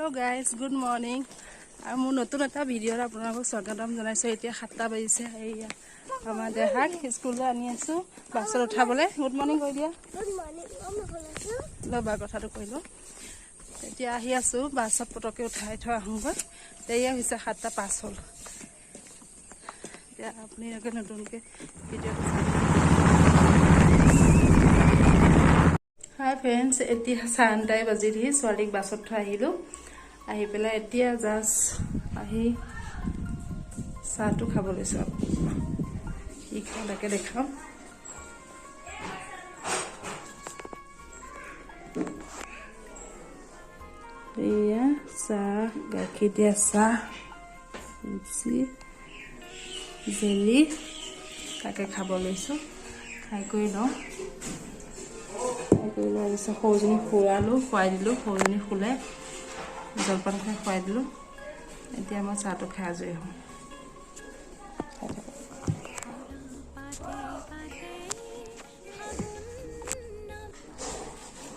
Hello' guys, good morning. আৰু মোৰ নতুন এটা ভিডিঅ'ত আপোনালোকক স্বাগতম জনাইছোঁ। এতিয়া 7টা বাজিছে। এইয়া আমাৰ দেহাক স্কুললৈ আনি আছোঁ বাছত উঠাবলৈ। গুড মৰ্ণিং কৈ দিয়া। ৰ'বা, কথাটো কৈ লওঁ। এতিয়া আহি আছোঁ বাছত, পটককৈ উঠাই থৈ আহোঁগৈ। এয়া হৈছে 7টা 5 হ'ল। এতিয়া আপোনালোকে নতুনকৈ ভিডিঅ'টো। হাই ফ্ৰেণ্ডছ, এতিয়া 9:30 বাজিলহি। ছোৱালীক বাছত থৈ আহিলোঁ। আহি পেলাই এতিয়া জাষ্ট আহি চাহটো খাব লৈছোঁ। কি খাওঁ তাকে দেখাম। এয়া চাহ, গাখীৰ দিয়া চাহ, লুচি, জেলি, তাকে খাব লৈছোঁ। খাই কৰি লওঁ। খাই কৰি লোৱাৰ পিছত সৰুজনী শুৱালোঁ, খুৱাই দিলোঁ। সৰুজনী শুলে, জলপান খাই খুৱাই দিলোঁ। এতিয়া মই চাহটো খাই আজৰি হওঁ। খাই থাকোঁ।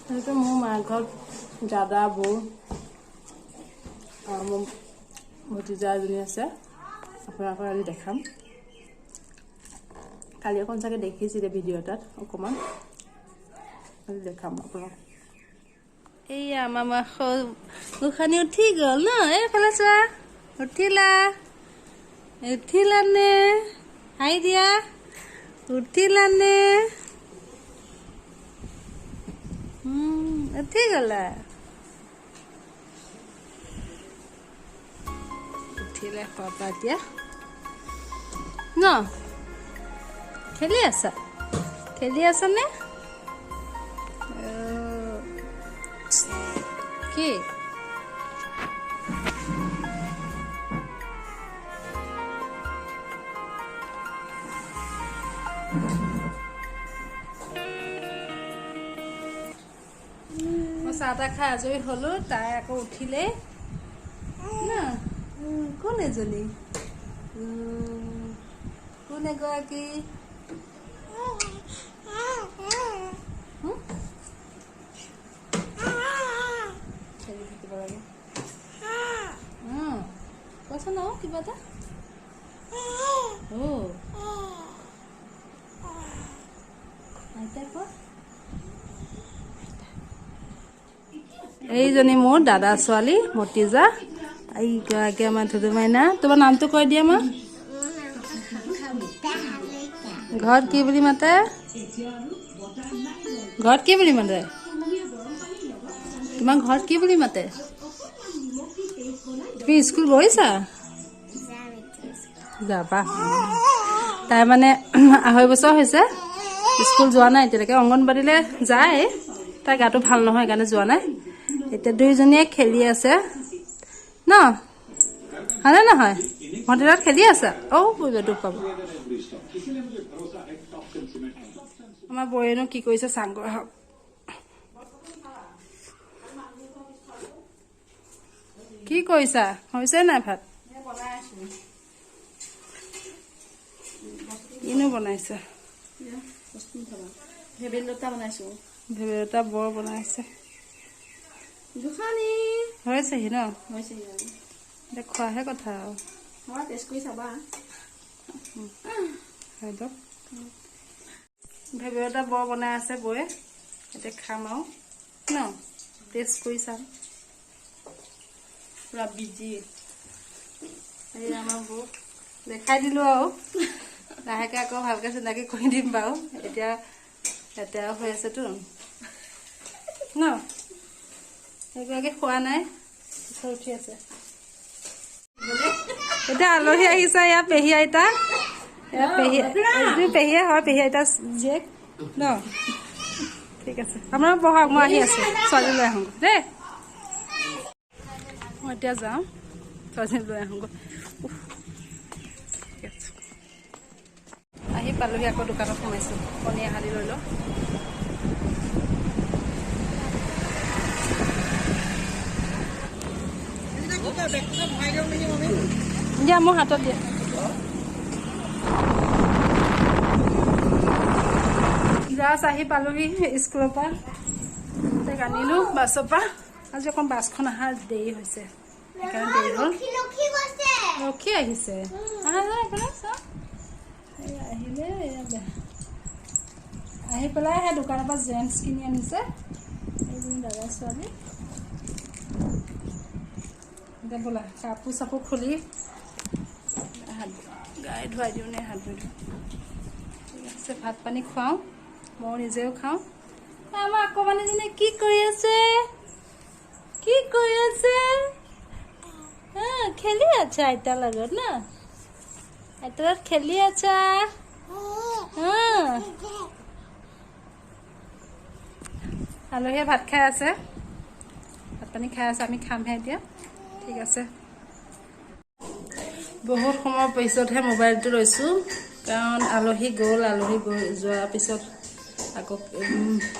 সেইটো মোৰ মাৰ ঘৰত দাদা, বৌ আৰু মোৰ ভতিজা এজনী আছে। আপোনালোকক আজি দেখাম। কালি অকণ চাগে দেখিছিলে ভিডিঅ' এটাত অকণমান। আজি দেখাম আপোনাক। এইয়া আমাৰ মা সৰু গোসানী উঠি গ'ল ন? এইফালে চোৱা, উঠিলা? উঠিলানে? হাঁহি দিয়া। উঠিলানে? উঠি গ'লা। উঠিলে খোৱা পৰা এতিয়া ন? খেলি আছা? খেলি আছানে? কি মই চাহ তাহ খাই আজৰি হলো। তাই আকৌ উঠিলেই ন? কোন এজনী? কোন এগৰাকী? খেলি থাকিব লাগে। কোৱাচোন আৰু কিবা এটা। অ' আইতা কোৱা। এইজনী মোৰ দাদা ছোৱালী ভতিজা। এইগৰাকী আমাৰ ধুদু মাইনা। তোমাৰ নামটো কৈ দিয়া মা। ঘৰত কি বুলি মাতে? ঘৰত কি বুলি মাতে তোমাক? ঘৰত কি বুলি মাতে? তুমি স্কুল গৈছা? যাবা। তাই মানে 2.5 বছৰ হৈছে, স্কুল যোৱা নাই এতিয়ালৈকে। অংগনবাড়ীলৈ যায়, তাই গাটো ভাল নহয় সেইকাৰণে যোৱা নাই। এতিয়া দুইজনীয়ে খেলি আছে ন? হয়নে নহয়? ভণ্টিৰ খেলি আছে। অ' দুখ পাব। আমাৰ বৌয়েনো কি কৰিছে চাংগৈ আহক। কি কৰিছা? হৈছে নাই ভাত? কিনো বনাইছা? ভেবেলিলতা বনাইছো। ভেবেলিলতা বৰ বনাইছে। হৈছেহি ন? এতিয়া খোৱাহে কথা আৰু। টেষ্ট কৰি চাবা। হয় দিয়ক। ভেবেলিলতা বৰ বনাই আছে বৌয়ে। এতিয়া খাম আৰু ন? টেষ্ট কৰি চাম। পুৰা বিজি। এই আমাৰ বৌ দেখাই দিলো আৰু। লাহেকে আকৌ ভালকে চিনাকি কৰি দিম বাৰু। এতিয়া লেতেৰাও হৈ আছেতো ন? সেইগৰাকী খোৱা নাই, উঠি আছে। এতিয়া আলহী আহিছে। ইয়াৰ পেহী আইতা। ইয়াৰ পেহী, পেহীয়ে হয়, পেহী আইতা জীয়েক ন? ঠিক আছে, আপোনালোক বহক, মই আহি আছো। ছোৱালী লৈ আহোঁগৈ দেই। মই এতিয়া যাওঁ, ছোৱালী লৈ আহোঁগৈ। ঠিক আছে, আহি পালোহি। আকৌ দোকানত সোমাইছোঁ, কণী এহালি লৈ লওঁ। দিয়া, মোৰ হাতত দিয়া। জাষ্ট আহি পালোহি স্কুলৰ পৰা। তাইক আনিলোঁ বাছৰ পৰা। আজি অকণ বাছখন অহাৰ দেৰি হৈছে, সেইকাৰণে দেৰি হ'ল। ৰখি আহিছে, আহিলে আহি পেলাই সেই দোকানৰ পৰা জেন্টছ কিনি আনিছে। এইজনী দাদা ছোৱালী। এতিয়া বোলা কাপোৰ চাপোৰ খুলি হাত গাই ধুৱাই দিওঁ নে হাত ধুই দিওঁ। ঠিক আছে, ভাত পানী খুৱাওঁ, ময়ো নিজেও খাওঁ। আমাৰ অকণমানিজনীয়ে কি কৰি আছে, কি কৰি আছে? খেলি আছা আইতাৰ লগত ন? আইতাৰ লগত খেলি আছা? আলহীয়ে ভাত খাই আছে, ভাত পানী খাই আছে, আমি খামহে এতিয়া। ঠিক আছে, বহুত সময়ৰ পিছতহে মোবাইলটো লৈছোঁ, কাৰণ আলহী গ'ল। আলহী গৈ যোৱাৰ পিছত আকৌ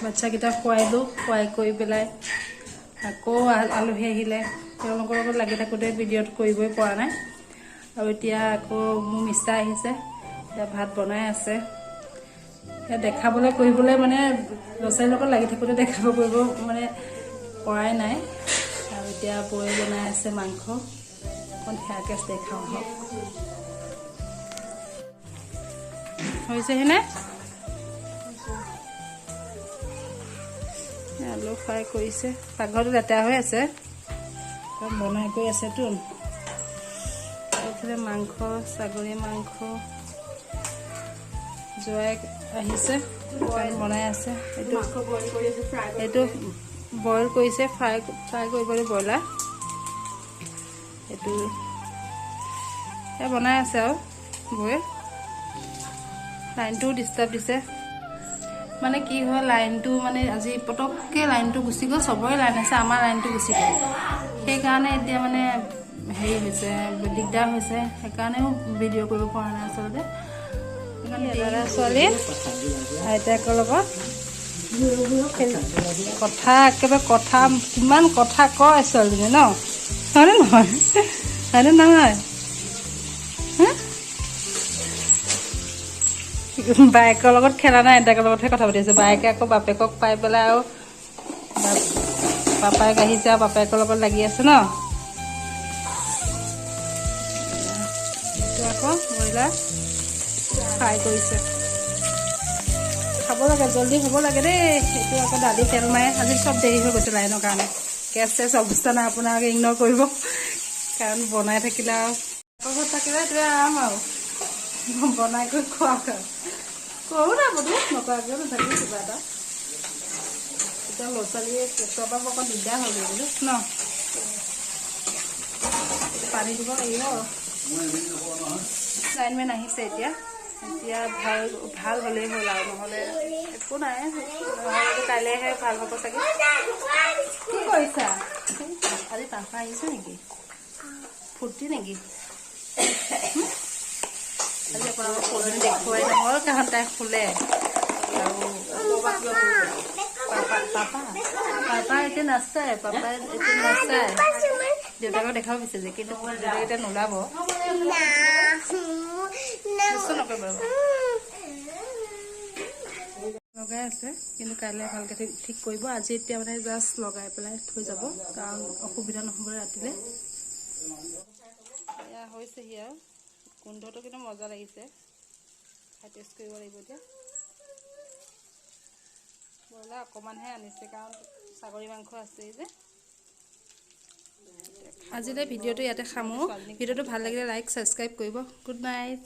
বাচ্ছাকেইটা খুৱাইলোঁ, খুৱাই কৰি পেলাই আকৌ আলহী আহিলে, তেওঁলোকৰ লগত লাগি থাকোঁতে ভিডিঅ'টো কৰিবই পৰা নাই। আৰু এতিয়া আকৌ মোৰ মিষ্টাৰ আহিছে, এতিয়া ভাত বনাই আছে। এতিয়া দেখাবলৈ কৰিবলৈ মানে ল'ৰা ছোৱালীৰ লগত লাগি থাকোঁতে দেখাব কৰিব মানে পৰাই নাই। আৰু এতিয়া বৈ বনাই আছে মাংস, অকণ সেয়াকে দেখাওঁ হওক। হৈছেহিনে? আলু ফ্ৰাই কৰিছে, পাকঘৰটো লেতেৰা হৈ আছে, বনাই কৰি আছেতো। এইফালে মাংস, ছাগলী মাংস জোৱাই আহিছে, বনাই আছে। এইটো বইল কৰিছে, ফ্ৰাই ফ্ৰাই কৰিবলৈ ব্ৰইলাৰ এইটো বনাই আছে। আৰু বৈ লাইনটোও ডিষ্টাৰ্ব দিছে, মানে কি হয় লাইনটো মানে আজি পটককৈ লাইনটো গুচি গ'ল। চবৰে লাইন আছে, আমাৰ লাইনটো গুচি গ'ল, সেইকাৰণে এতিয়া মানে হেৰি হৈছে, দিগদাৰ হৈছে, সেইকাৰণেও ভিডিঅ' কৰিব পৰা নাই আচলতে। সেইকাৰণে দাদা ছোৱালী আইতাকৰ লগত কথা একেবাৰে কথা, কিমান কথা কয় ছোৱালীজনী ন? হয়নে নহয়? হয়নে নহয়? বায়েকৰ লগত খেলা নাই, আইতাকৰ লগতহে কথা পাতি আছে। বায়েকে আকৌ বাপেকক পাই পেলাই আৰু পাপায়েক আহিছে আৰু বাপেকৰ লগত লাগি আছে ন। এইটো আকৌ ব্ৰইলাৰ ফ্ৰাই কৰিছে, খাব লাগে, জল্দি হ'ব লাগে দেই। এইটো আকৌ দালি তেল মাৰে। আজি চব দেৰি হৈ গৈছে লাইনৰ কাৰণে, গেছ চেছ অৱস্থা নাই, আপোনালোকে ইগন'ৰ কৰিব, কাৰণ বনাই থাকিলে আৰু ঘৰত থাকিলে এইটোৱে আৰাম আৰু বনাই কৰি খোৱা। কৰোঁ না বোলো, নকৰাকৈও নাথাকোঁ কিবা এটা। এতিয়া ল'ৰা ছোৱালীয়ে কেঁচুৱা পাব অকণ দিগদাৰ হৈ গ'ল বোলো ন, পানী দিব লাগিব। লাইনমেন আহিছে এতিয়া, এতিয়া ভাল ভাল হ'লেই হ'ল আৰু, নহ'লে একো নাই, নহ'লে কাইলৈহে ভাল হ'ব চাগে। কি কৰিছা আজি? পাপা আহিছে নেকি? ফূৰ্তি নেকি আজি? আপোনালোকক সৰুজনী দেখুৱাই নহ'ল, কাৰণ তাই শুলে। আৰু পাপা পাপা এতিয়া নাচায়, পাপাই এতিয়া নাচায়, দেউতাকক দেখাব বিচাৰিছে, কিন্তু দেউতাক এতিয়া নোলাব। লগাই আছে, কিন্তু কাইলৈ ভালকৈ ঠিক কৰিব। আজি এতিয়া মানে জাষ্ট লগাই পেলাই থৈ যাব, কাৰণ অসুবিধা নহ'ব ৰাতিলৈ। এয়া হৈছেহি আৰু গোন্ধটো কিন্তু মজা লাগিছে, খাই টেষ্ট কৰিব লাগিব এতিয়া। ব্ৰইলাৰ অকণমানহে আনিছে, কাৰণ ছাগলী মাংস আছেই যে। আজিলৈ ভিডিঅ'টো ইয়াতে সামৰোঁ। ভিডিঅ'টো ভাল লাগিলে লাইক ছাবস্ক্ৰাইব কৰিব। Good night.